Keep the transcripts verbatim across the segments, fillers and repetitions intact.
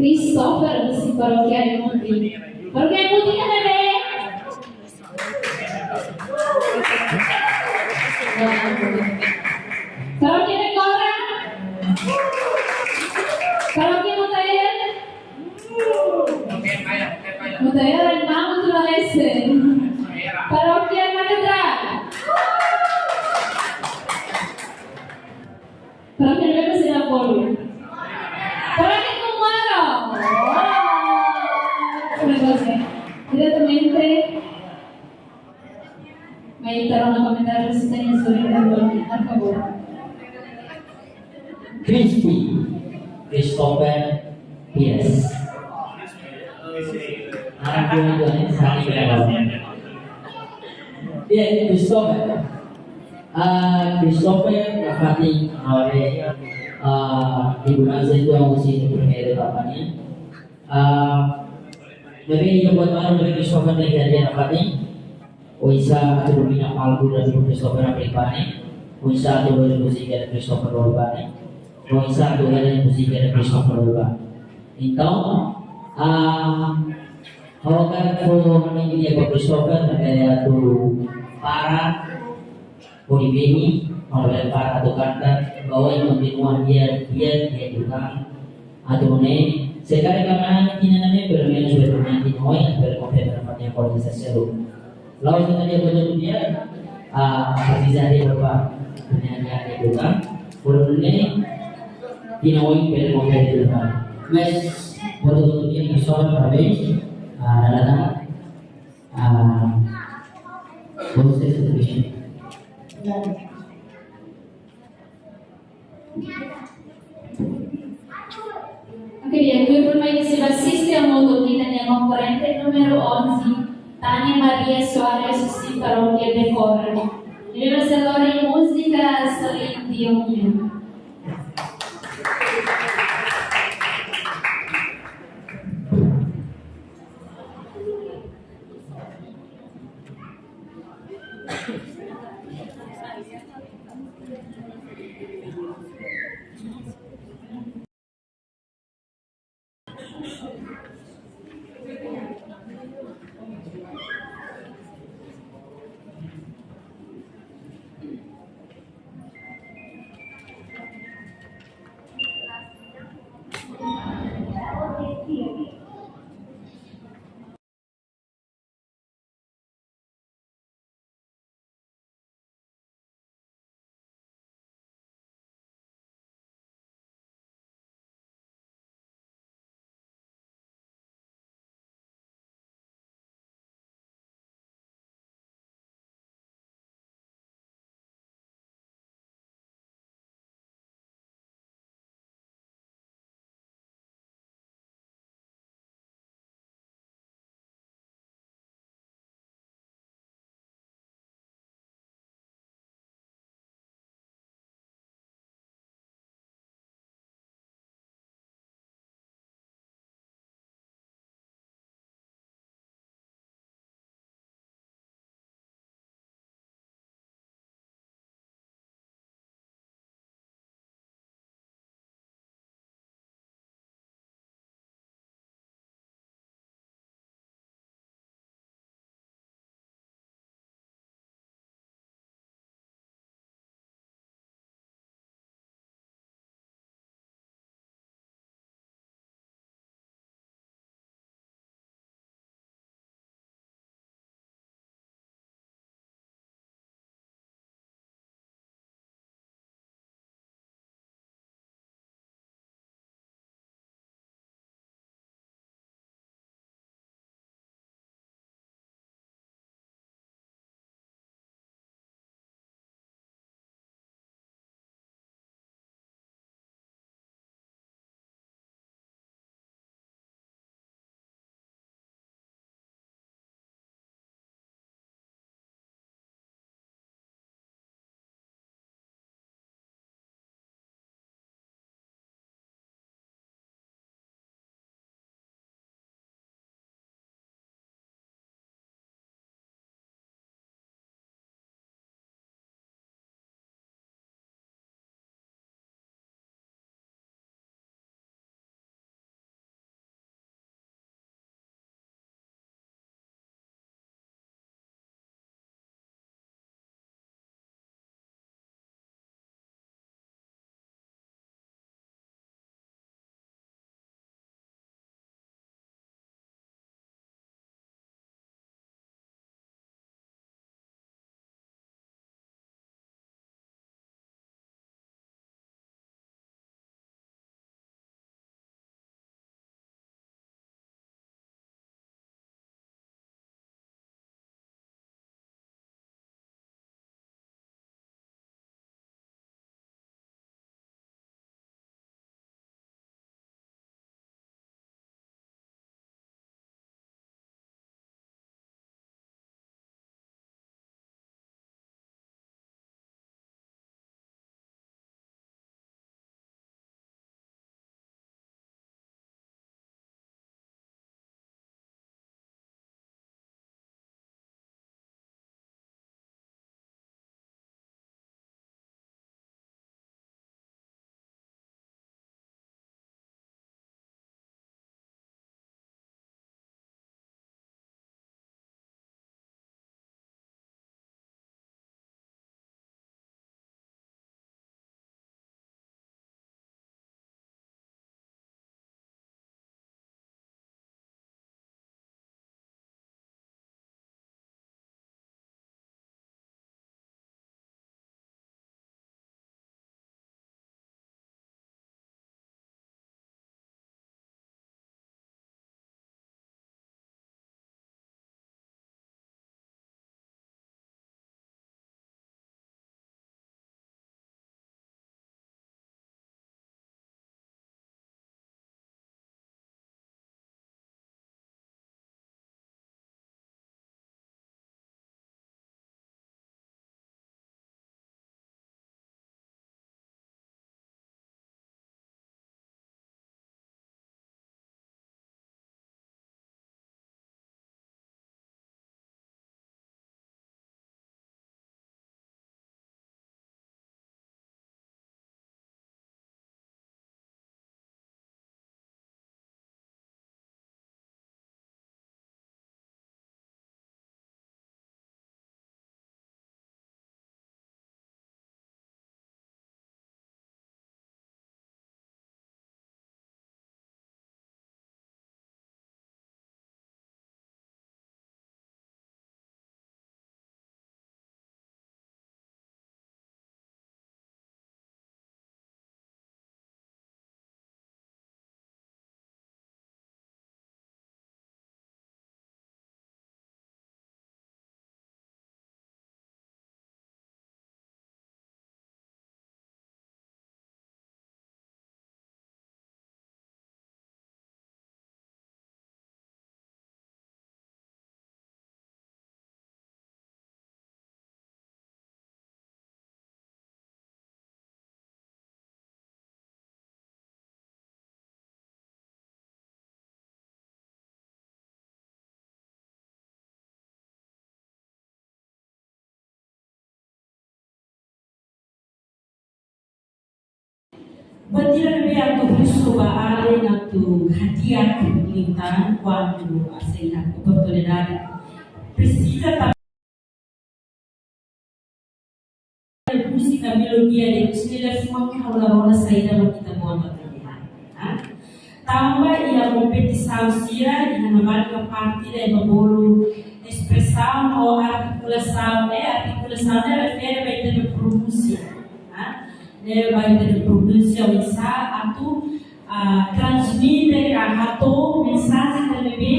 Christopher, husi Parókia Aimutin. Parókia Aimutin, ne'ebé? Parókia Dekora? Parókia Mutael? Mutael, irmaun Timor-Leste. Parókia Katedrál? Parókia ne'ebé sira bolu? Parókia Kumaro. Terima kasih. Diretamente, mai ita rona komentáriu, se tem sua, por favor. Crispy, Christopher Dias. Anak dua-duanya saling kenal. Iya, Christopher. Ah, Christopher, nafatin, awal, ah, di bulan Seitu, yang usia itu primero tampaknya. Ah, jadi, yang buat malu dari Christopher ini, dia nafatin. Oinsá atu domina palku ida-ne'ebé Christopher apresenta ne'e, oinsá atu lori múzika ida-ne'ebé Christopher lori ba ne'e, oinsá atu lori múzika ida-ne'ebé Christopher lori ba. Entaun, ah, ha'u hakarak fó hanoin di'ak ba Christopher, ne'ebé atu para, hodi beni, hodi para atu kanta, ba oin kontinua di'ak, di'ak, di'ak liután, atu nune'e, se karik la manán tinan ne'e, pelumenus bele manán tinan oin, bele konfirma ba nia kualidade seluk. La'ós ita-nia buat hotu di'ak, ah, presiza de berubah. Tinan di'ak liután, bele nune'e, tinan oin bele konfirma. Mas, buat hotu di'ak, pessoal, parabéns. Ah, dala ida tan, ah, vosé, Sr. Oke, di'ak, tuirmai ne'ebé asiste hamutuk ho ita-nia konkorrente númeru onze, Tânia Maria Soares, husi Parókia Dekora. Nia sei lori múzika Celine Dion. Buat ida ne'ebé atu husu ba alin atu hadi'a liután kuandu aseita oportunidade. Presiza ta múzika, melodia de estilo funk, halo rona saida mak ita-boot atu hadi'a. Ha? Tanba iha kompetisaun sira, iha ne'ebá parte ida ema bolu espresaun ou artikulasaun, eh, artikulasaun ne'e refere ba ita-nia pronúnsia. Ha? Ne'e ba ita-nia pronúnsia oinsá atu, ah, transmite ka hato'o mensajen ida ne'ebé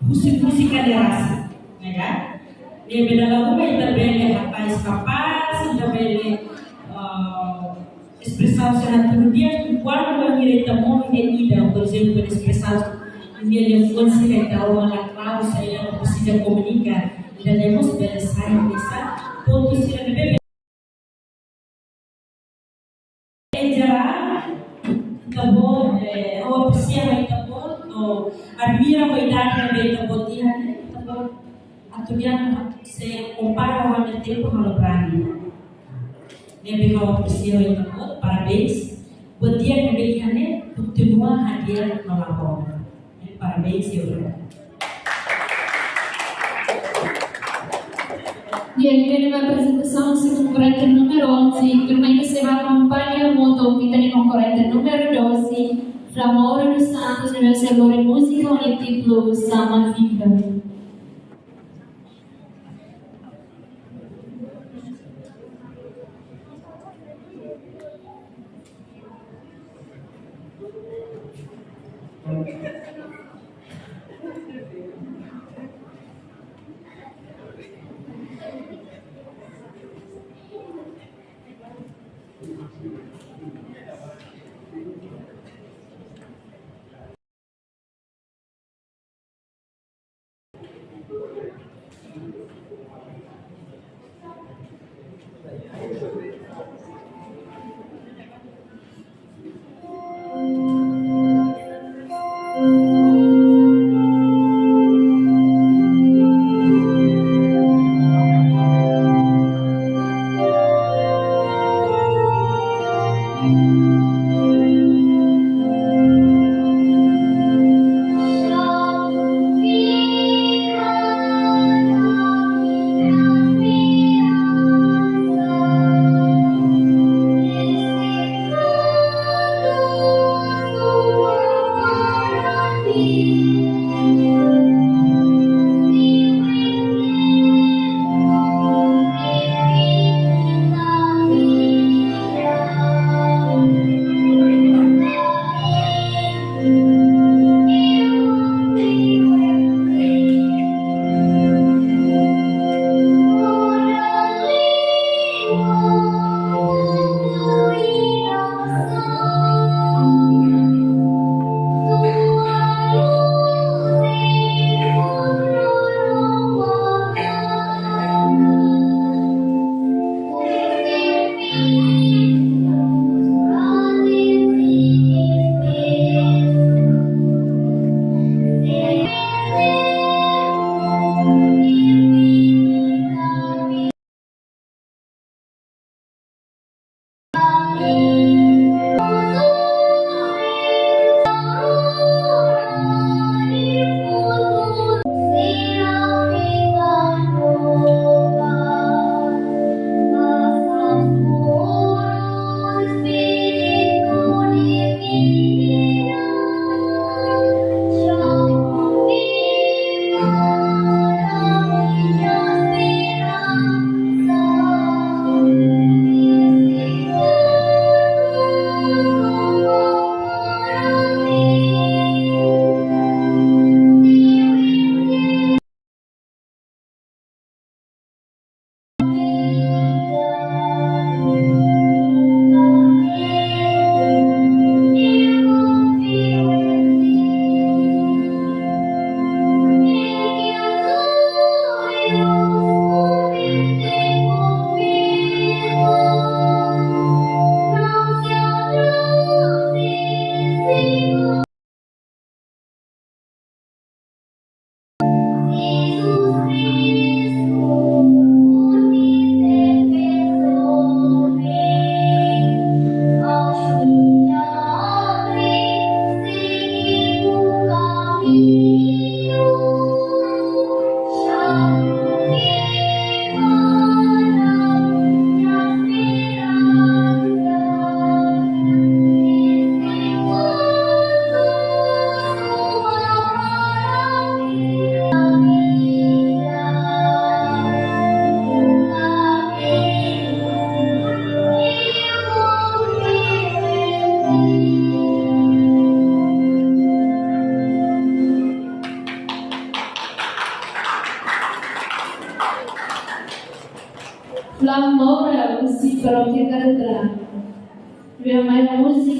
husi múzika ne'e rasik, ne'e ka? Ne'ebé dala ruma ita bele hatais kapás, ita bele, ah, espresaun sira tudu dia, kuandu ami ita moe iha ida, por ezemplu, espresaun ida liafuan sira ita rona la klaru, saida mak presiza komunika, ida-ne'e mós bele sai hanesan pontu sira ne'ebé Em geral, ita-boot, eh, ha'u apresia ba ita-boot, no admira ba idade ne'ebé ita-boot iha ne'e, ita-boot atu dehan se kompara ho ha'u-nia tempu ha'u la brani. Ne'ebé ha'u apresia ba ita-boot, parabéns. Buat di'ak ne'ebé iha ne'e, kontinua hadi'a no labele. Parabéns, Silvia. Di'ak, ida-ne'e mak aprezentasaun husi konkorrente númeru onze, tuirmai ita sei bá akompaña hamutuk ho ita-nia konkorrente númeru doze, Flamauro dos Santos, ne'ebé sei lori múzika ho nia títulu Sama Viva.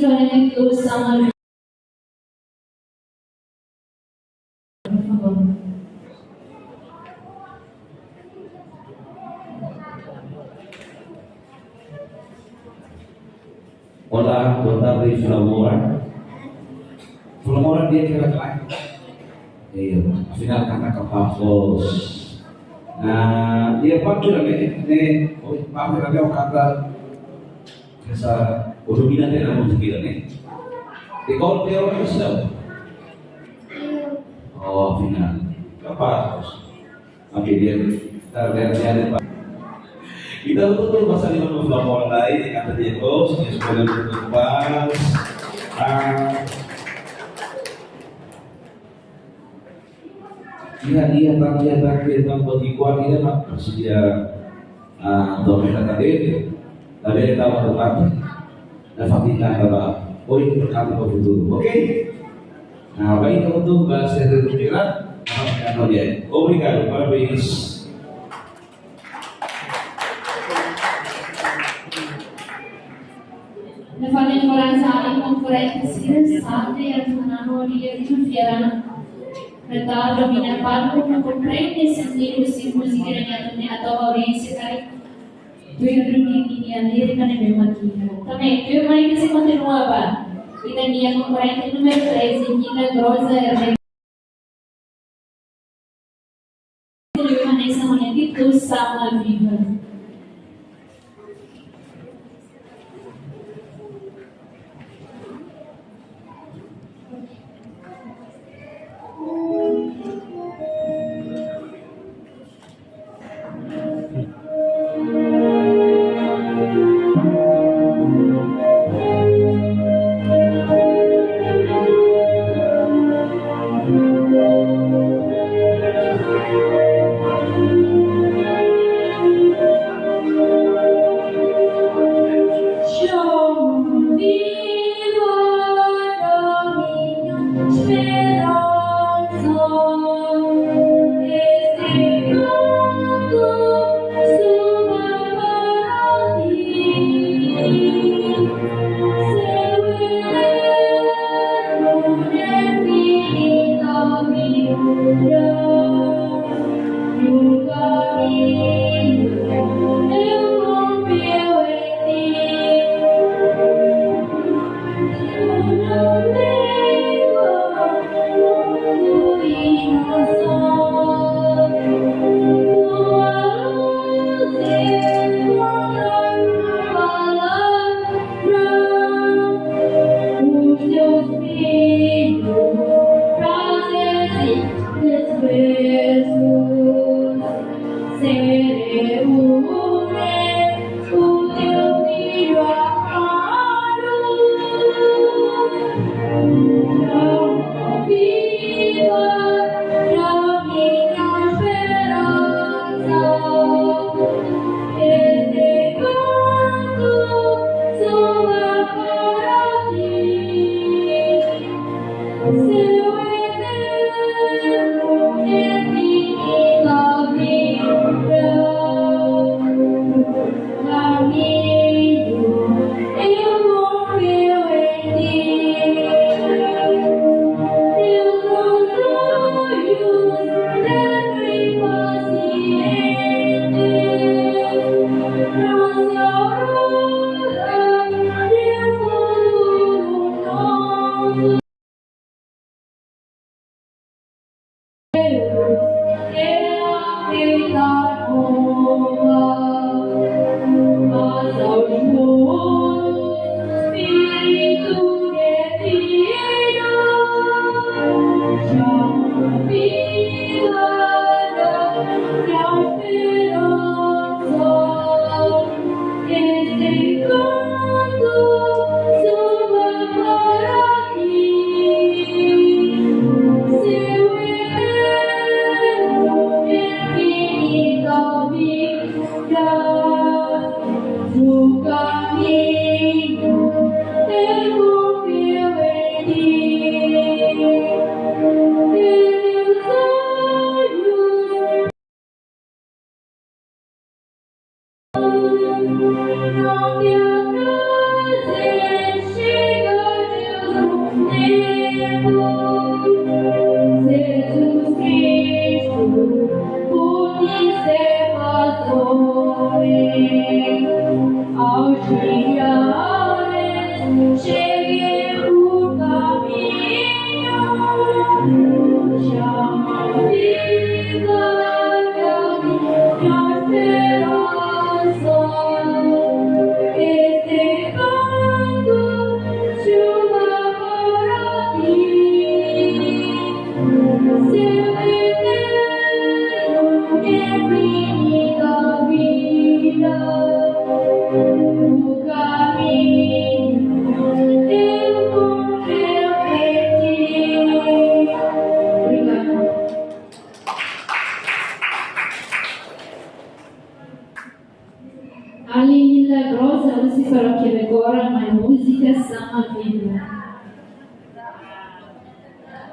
Johnny Nicholas sama. Por favor. Olá, boa tarde, Filamora. Filamora, dia que ela cai. Iya, afinál kanta kapás loos. Nah, dia parte lagi, nih, oh, parte lagi, oh, kanta esa, oh, domina tena múzika ne'e. De qual teu é o céu? Oh, afinál kapás loos. Oke, dia, tar, dia, dia, dia. Ita hotu-hotu basa liman ba Filamora lai, kanta dia loos, dia eskolha muito mais. Ah, iya, iya, tak, iya, tak, iya, tak, bagi kuat, iya, tak, persija, ah, domina tadi, tapi dia tahu apa, tak, dapat kita kata, oh, ini berkata ke futuro, oke? Nah, baik, untuk bahasa Indonesia, apa yang kau lihat? Obrigado, parabéns. Nafatin foin-sa'e konferénsia sira, sate yang menano dia itu siaran. Retardu mina palku no komprende sentidu husi múzika ne'e atu ne atau audiénsia karik. Tuir duni ninia lirika ne'ebé mak ita. Tanba tuirmai ita sei kontinua ba ita-nia konkorrente númeru treze, Nina Groza Hermel. Vanessa Monetti, tu sama viva.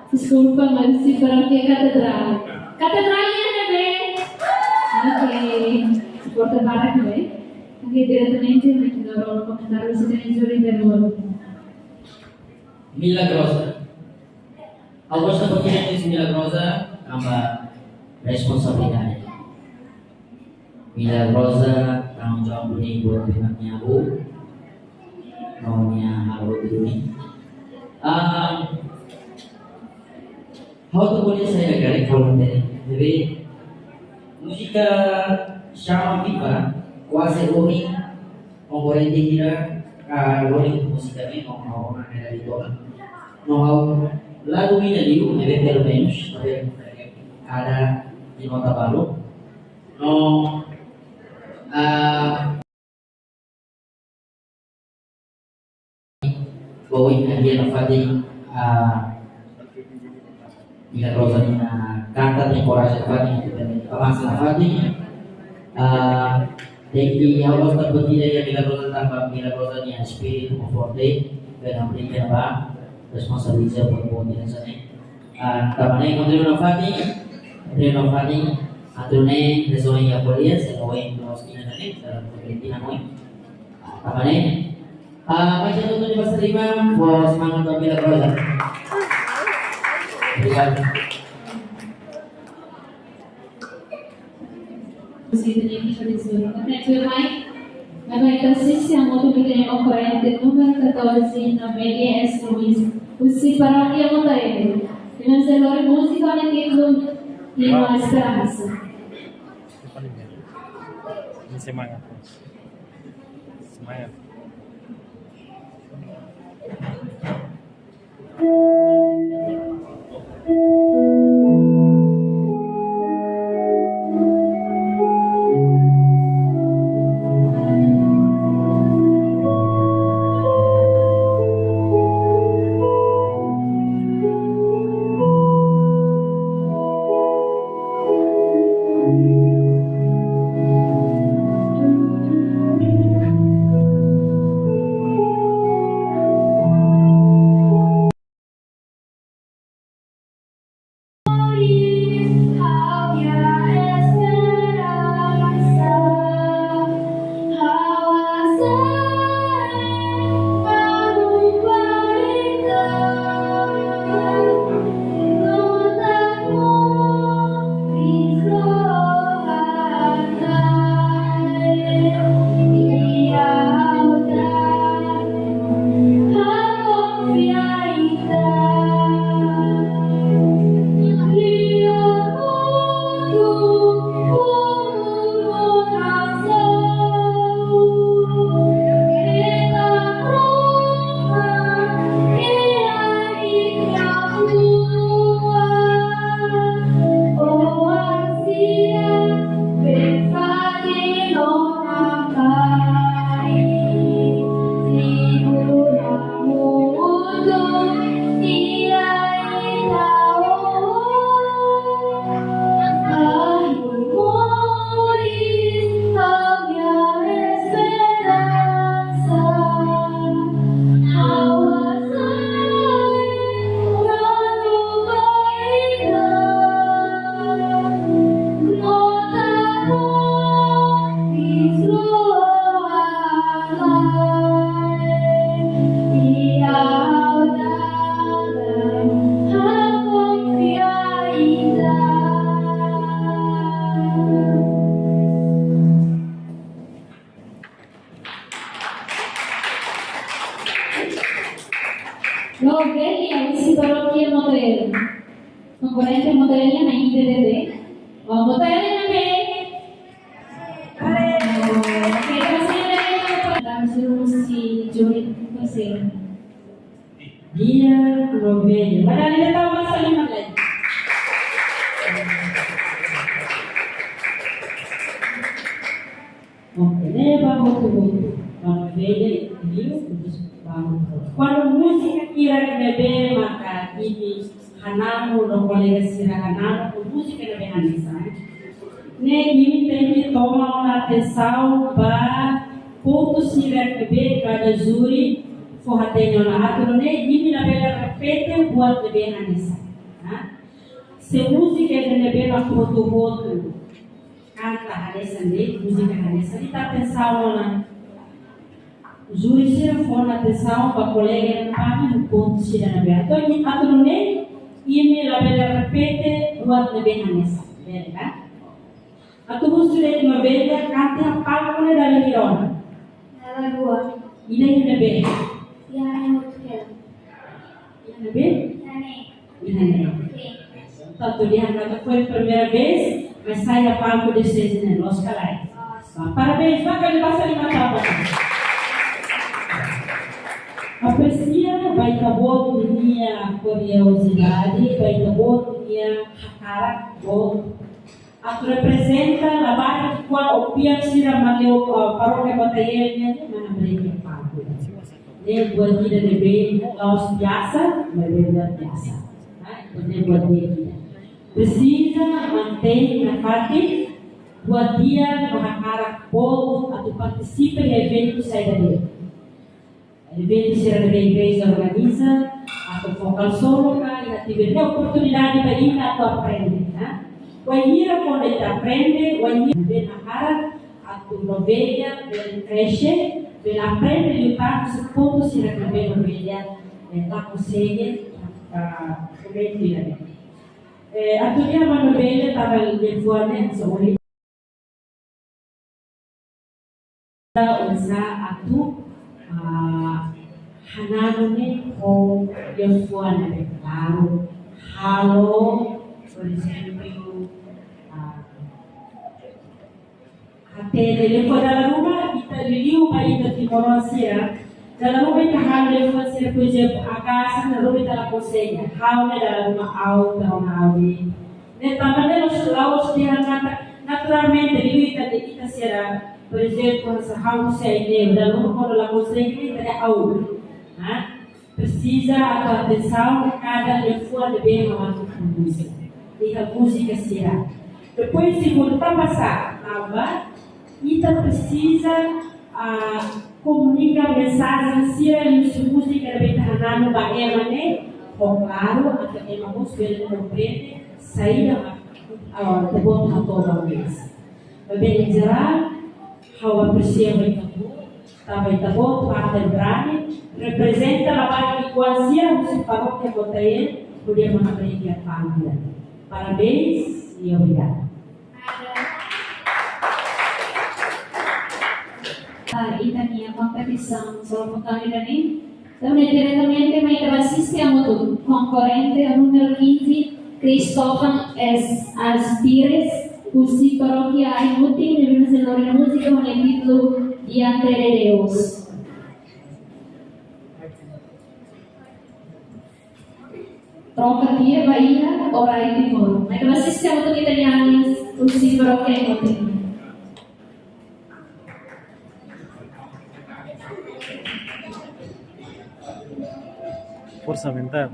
Deskulpa, mas husi Parókia Katedrál. Katedrál iha ne'ebé? Oke. Suporta barak ne'ebé? Oke, diretamente mai ita rona komentáriu husi ita-nia júri de honor. Milagrosa. Ha'u gosta bakinan husi Milagrosa, tanba responsabilidade. Milagrosa, tanggung jawab duni buat nia avó, no nia avó duni. Ah, ha'u atu ko'alia saida karik ha'u hatene. Jadi, múzika Chama Viva, kuaze ohin, konkorrente hira, ah, lori múzika ne'e, no, no, no, no, no, no, ladu mina liu, ne'ebé pelumenus, ne'ebé kada nota balu. No, ah, Boy, hadiah nafatin, ah, Milagrosa nia kanta, nia korajen nafatin, nia avansa nafatin. Ah, thank you, ya Allah, tanba ida ya Milagrosa, tanba Milagrosa nia espíritu forte, bele brinka ba, responsabiliza buat ida hanesan ne'e. Ah, tanba ne'e, kontinua nafatin, kontinua nafatin, atu ne'e, rezolve ya kuliah, se oin, dos, ina ne'e, dalam pengertian oin. Ah, tanba ne'e, ah, mai ita tutu nia basa liman, fó semangat ba Milagrosa. Obrigadu. Sente-se livre para dizer. Até que vai. Agora ita sei hamutuk ho ita-nia konkorrente númeru catorze, Novelia S. Luis, husi Parókia Motael. Nia sei lori múzika ho títulu Nia Esperansa. Semangat. Semangat. Louvor, husi Parókia Motael. Konkorrente Motael iha ne'ebé? Ó, Motael iha ne'ebé? Ó, oke, terus ini dari Dam Juru si Juri Persero. Dia Novelia. Mana dia tahu bahasa lima lagi? Oke, ne'e ba hotu-hotu. Ba Novelia, liu, terus ba hotu-hotu. Kuandu múzika hirak ne'ebé maka imi hananu, no kolega sira hananu, múzika ne'ebé hanesan ne'e, imi tenke toma ona atensaun ba pontu sira ne'ebé kada juri fó hatene ona atu nune'e, imi labele repete buat ne'ebé hanesan. Hah? Se múzika ida ne'ebé mak hotu-hotu kanta hanesan de'it, múzika hanesan de'it, ita atensaun ona. Júri sira fó ona atensaun ba kolega ida-ne'e, ami ho pontu sira ne'ebé. Entaun, atu nune'e, imi labele repete buat ne'ebé hanesan. Bele ka? Atu husu de'it maun Bélia, kanta iha palku ne'e dala hira ona? Dala rua. Ida iha ne'ebé? Iha ne'e hotu kela. Iha ne'ebé? Iha ne'e. Iha ne'e. Sin. Tantu dehan katak foin primeira vez, mas sai iha palku de'it ne'e, loos ka lae? Loos. Ba, parabéns, ba, kali basa liman tapa. Apresia ba ita-boot nia kuriozidade, ba ita-boot nia hakarak boot atu reprezenta labarik kuan opiak sira Manleu, eh, Parókia Mota-Ntian nian, mana mereka pagu. Ne'e buat ida ne'ebé la'ós biasa, maibé luar biasa. Nah, itu ne'e buat ida. Presiza mantein nafatin buat di'ak no hakarak boot atu partisipa iha eventu saida de'it. Eventu sira ne'ebé igreja organiza, atu fó kala solo ka, iha atividade, oportunidade ba ita atu aprende, ya. Wainhira kuandu ita aprende, wainhira ne'ebé hakarak atu ovelha bele krexe, bele aprende liután husi pontu sira ne'ebé ovelha, eh, la konsege, ah, komete ida-ne'e. Eh, atu dehan ba ovelha, tanba liafuan ne'e, so, ohin oinsá atu, ah, hananu ne'e ho liafuan ne'ebé klaru, halo, por ezemplu, ah, hatene liafuan dala ruma, ita liuliu ba ita timoroan sira, dala ruma ita halo liafuan sira, por ezemplu, akasa, dala ruma ita la konsege. Ha'u ne'e dala ruma ha'u, dala ruma ha'u ne'e. Ne'e tanba ne'e la'ós, la'ós dehan katak naturalmente liu ita de'it, ita sira, por ezemplu, hanesan ha'u husi ai-ne'e, dala ruma kuandu la konsege ita dehan ha'u. Ha? Presiza atu atensaun kada liafuan ne'ebé ha'u atu produz iha múzika sira. Depois, segundu, tanba sá, tanba ita presiza, ah, komunika mensajen sira liuhusi múzika ne'ebé ita hananu ba ema ne'e ho klaru, atu ema mós bele komprende saida, ah, ita-boot hato'o ba oin. Maibé, em geral, ha'u apresia ba ita-boot, tanba ita-boot parte brani, reprezenta labarik ki'ikoan sira husi Parókia Mota-Ntian, hodi ema aprende iha palku. Parabéns i obrigada. Ah, ita-nia kompetisaun solo vokál ida-ne'e. Entaun, diretamente mai ita ba asiste hamutuk, konkorrente númeru quinze, Christopher S. Aires Pires, husi Parókia Aimutin, ne'ebé sei lori múzika ho títulu Diante de Deus. Troka tiha ba iha Orai Timor. Mai ita ba asiste hamutuk ita-nia alias husi Parókia Aimutin. Forsa mental.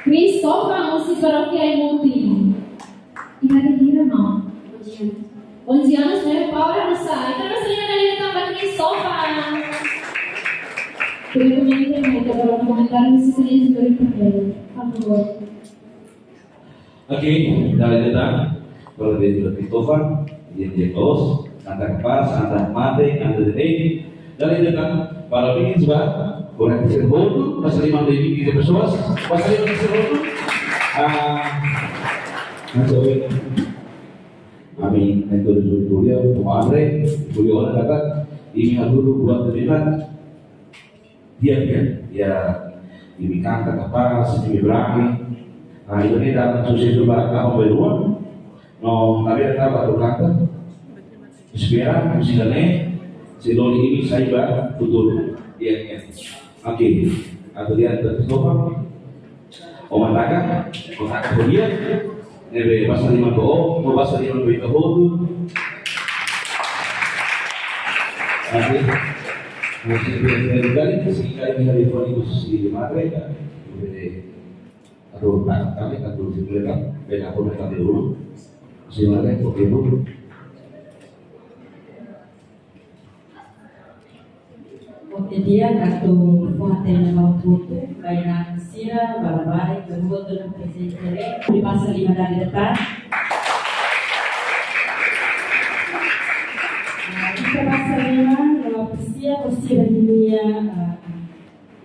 Christopher, husi parókia Aimutin. Idade hira, maun? Onze anos. Onze anos, ne'e para no sai. Ita basa liman dala ida tan ba Christopher. Primeiramente, mai ita bá komentáriu husi Cris Dori Perdeu, por favor. Oke, dala ida tan, parabéns ba Christopher, dia dia kos, anda kapás, anda mate, anda dede, dala ida tan, parabéns ba, orang terhormat, basa liman dala ida, tiga pessoas, basa liman terhormat, ah, nanti, ami, itu dulu kuliah, Andre, kuliah orang kata, ini dulu buat terlibat, dia, dia, ya, imi kanta kapás, imi berani. Ah, ida-ne'e dala susesu ba tahun baru. No, tapi ada kabar tu kanta. Espera, musik ne'e, sei lori imi sai ba futuru. Dia, dia. Oke, atu dia, atu topa. Ó mak taka, ó taka ho di'ak, ne'ebé basa liman ba ó, no basa liman ba ita hotu. Oke. Musik ne'e, ne'e kali, musik kali, ne'e hari pun itu si matre, kan? Ne'ebé, atu taka, kami, atu si mereka, beda pun mereka dulu. Si matre, oke, Bu. Oke, di'ak, atu fó hatene ba hotu-hotu, ba inan sira, ba labarik, ba hotu-hotu no prezente, imi basa liman dala ida tan. Ah, ita basa liman, no apresia, apresia ba imi-nia, ah,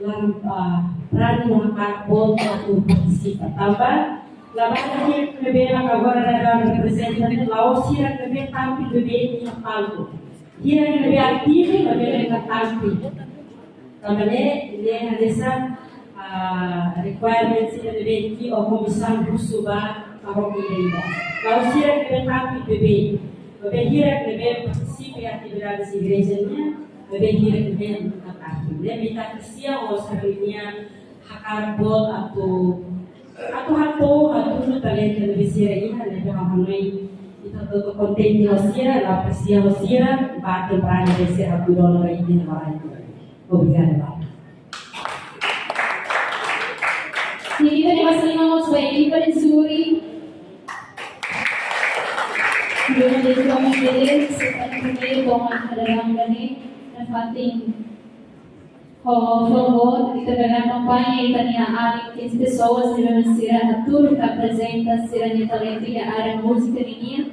lam, ah, prani no hakarak boot atu partisipa. Tanba, labarik hirak ne'ebé mak agora daudaun reprezenta ne'e, la'ós hirak ne'ebé tampil beibeik iha palku. Hirak ne'ebé ativu, maibé la tampil. Tanba ne'e, ne'e hanesan, ah, requirements ida ne'ebé ke ou komisaun husu ba parókia ida-idak. La'ós hirak ne'ebé tampil beibeik. Maibé hirak ne'ebé partisipa iha atividades igreja nian, maibé hirak ne'ebé la tampil. Ne'e ita apresia ho sira-nia hakarak boot atu, atu hato'o, atu hato'o talentu ne'ebé sira iha, ne'ebé ha'u hanoin ita hotu kontente ho sira, no apresia ho sira, ba tempu ne'ebé sira hatudu ona ba ita iha ne'ebá. Obrigada, barak. Ita-nia basa liman mós ba ekipa de júri. Primeiro de tudo, me beleza, você tem primeiro, toma a cadeira, né? Na fatin. Ho favór, ita bele akompaña ita-nia alin quinze pessoas ne'ebé mak sira hatudu ka aprezenta sira-nia talentu iha área múzika ninian.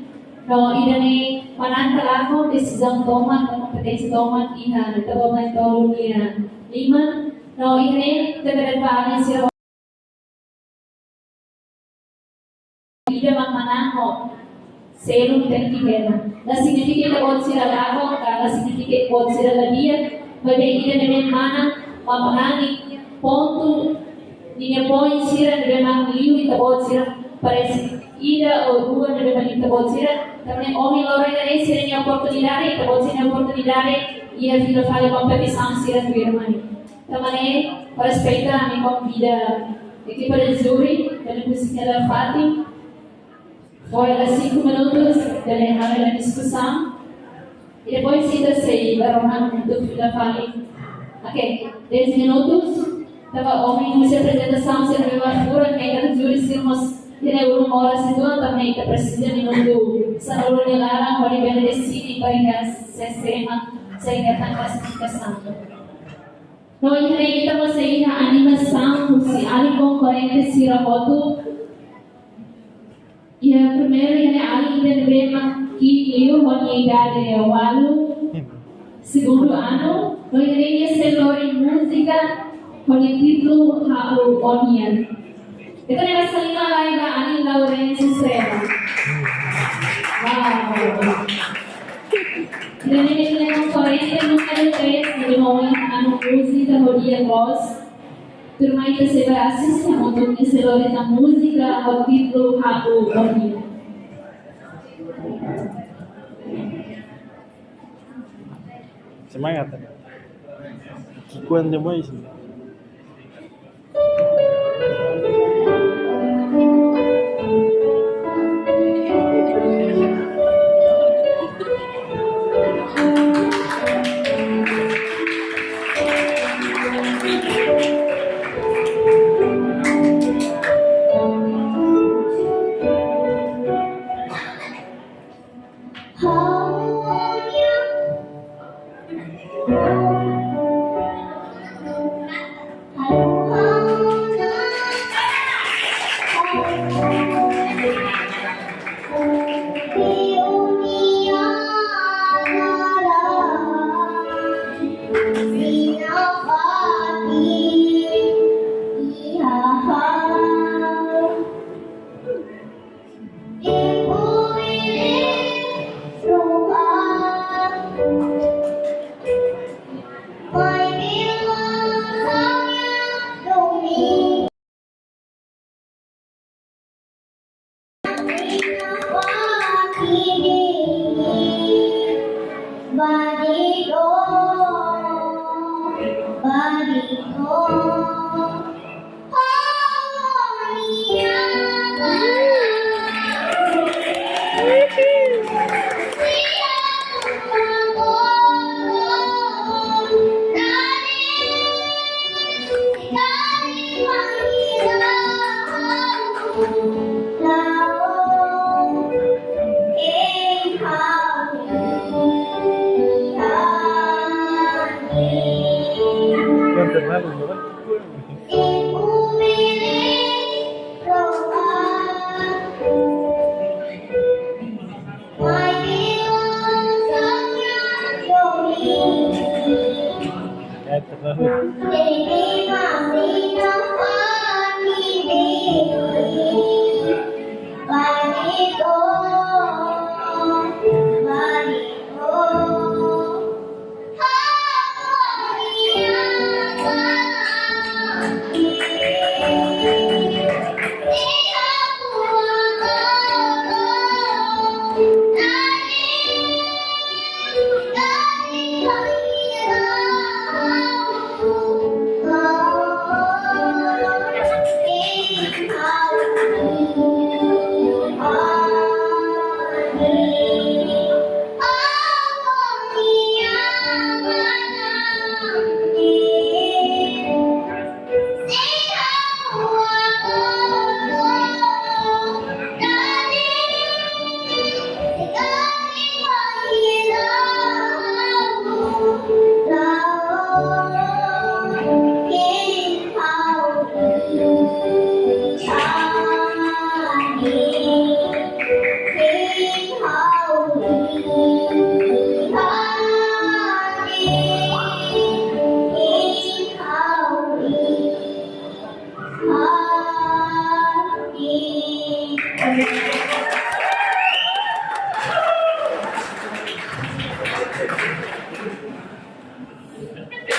No ida-ne'e manán ka lakon desizaun tomak, ka kompeténsia tomak iha ita-boot na'in-tolu nia liman. No ida-ne'e ita bele ba alin sira ida mak manán ho selu tenke hela. La signifika ita-boot sira lakon, ka la signifika ita-boot sira la di'ak, maibé ida ne'ebé manán, mak manán pontu, ninia poin sira ne'ebé mak liu ita-boot sira parese ida ou rua ne'ebé mak liu ita-boot sira, tanba ne'e ohin loron ida-ne'e sira-nia oportunidade, ita-boot sira-nia oportunidade, iha fila fali kompetisaun sira tuirmai. Tanba ne'e, para respeita, ami konvida ekipa de júri, bele husi hela fatin, fó hela cinco minutos, bele halo hela diskusaun. I depois ita sei ba rohan untuk fila fali. Oke, dez minutos. Tanba ohin husi aprezentasaun sira ne'ebé mak furak, ne'e júri sira mós iha ne'e uluk moras uitoan, tanba ne'e ita presiza minutu sanulu nia laran hodi bele deside para iha sé mak sei hetan klasifikasaun. No iha ne'e ita mós sei iha animasaun husi alin konkorrente sira hotu. Iha primeiru iha ne'e alin ida ne'ebé mak ki'ik liu ho nia idade ualu. Segundu anu, no iha ne'e nia sei lori múzika ho nia títulu Ha'u Ó-nian. Ita-nia basa liman lai ba alin Laurencio Sera. Wow. Ida-ne'e nia konkorrente númeru três, ne'ebé mak ohin halo múzika ho di'ak loos. Tuirmai ita sei ba asiste, hamutuk nia sei lori tan múzika ho títulu Ha'u Ó-nian. Semangat. Kikuan demais.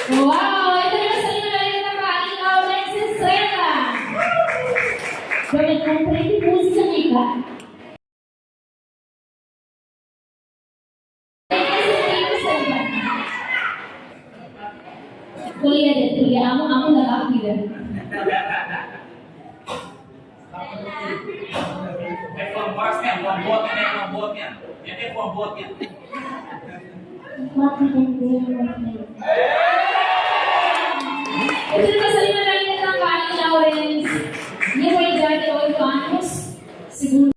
Wow, ita-nia basa liman dadaun ita-boot Lawrence Sela. Domin komprende múzika ne'e ka? Ko'alia de'it, ko'alia, amo, amo la laki de'it. Eh, fuan boras nian, fuan boot nian, fuan boot nian. Ya, eh, fuan boot nian. Ita-nia basa liman dadaun ita-boot Lawrence. Nia ho idade oito anos. Segundu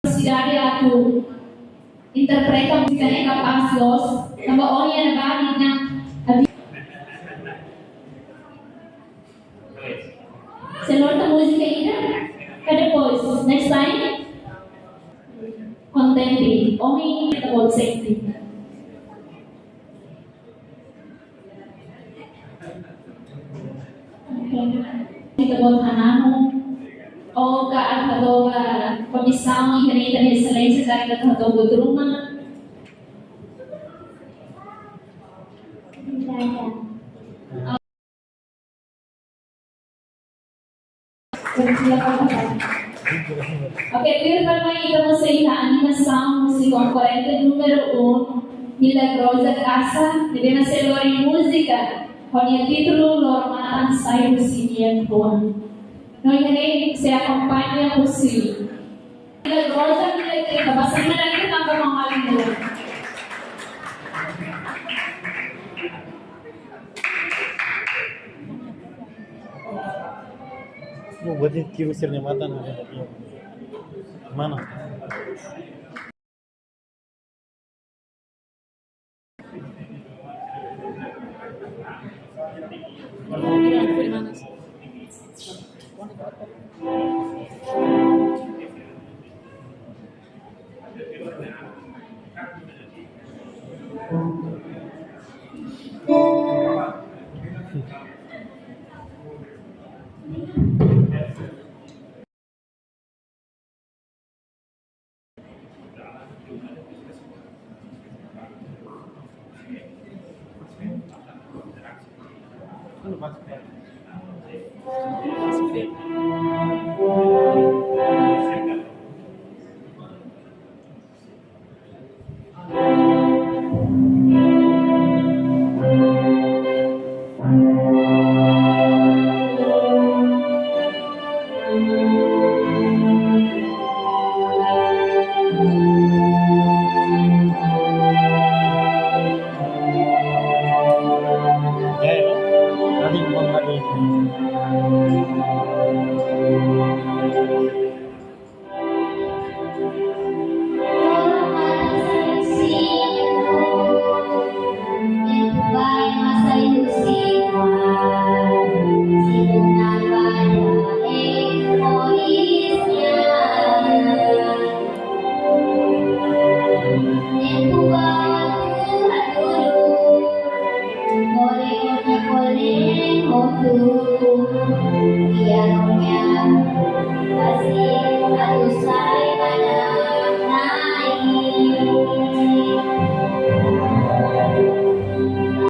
kapasidade atu interpreta múzika ne'e kapás loos, tanba ohin ne'ebá nia sei lori múzika ida, ka depois, next time, kontente, ohin ita-boot sente. Ita-boot hananu, ou ka atu hato'o ba komisaun, iha ne'e ita-nia eselénsia, karik atu hato'o buat ruma. Oke, tuirmai ita mós sei iha animasaun husi konkorrente númeru um, Milagrosa Casa, ne'ebé mak sei lori múzika ho nia títulu Loro-Matan Sai Husi Nia Kuan. No iha ne'e sei akompaña husi Milagrosa, Milagrosa, basa liman dadaun ita-boot Mama Linda. Mau buat ini kiu sirnya mata nah. Mana?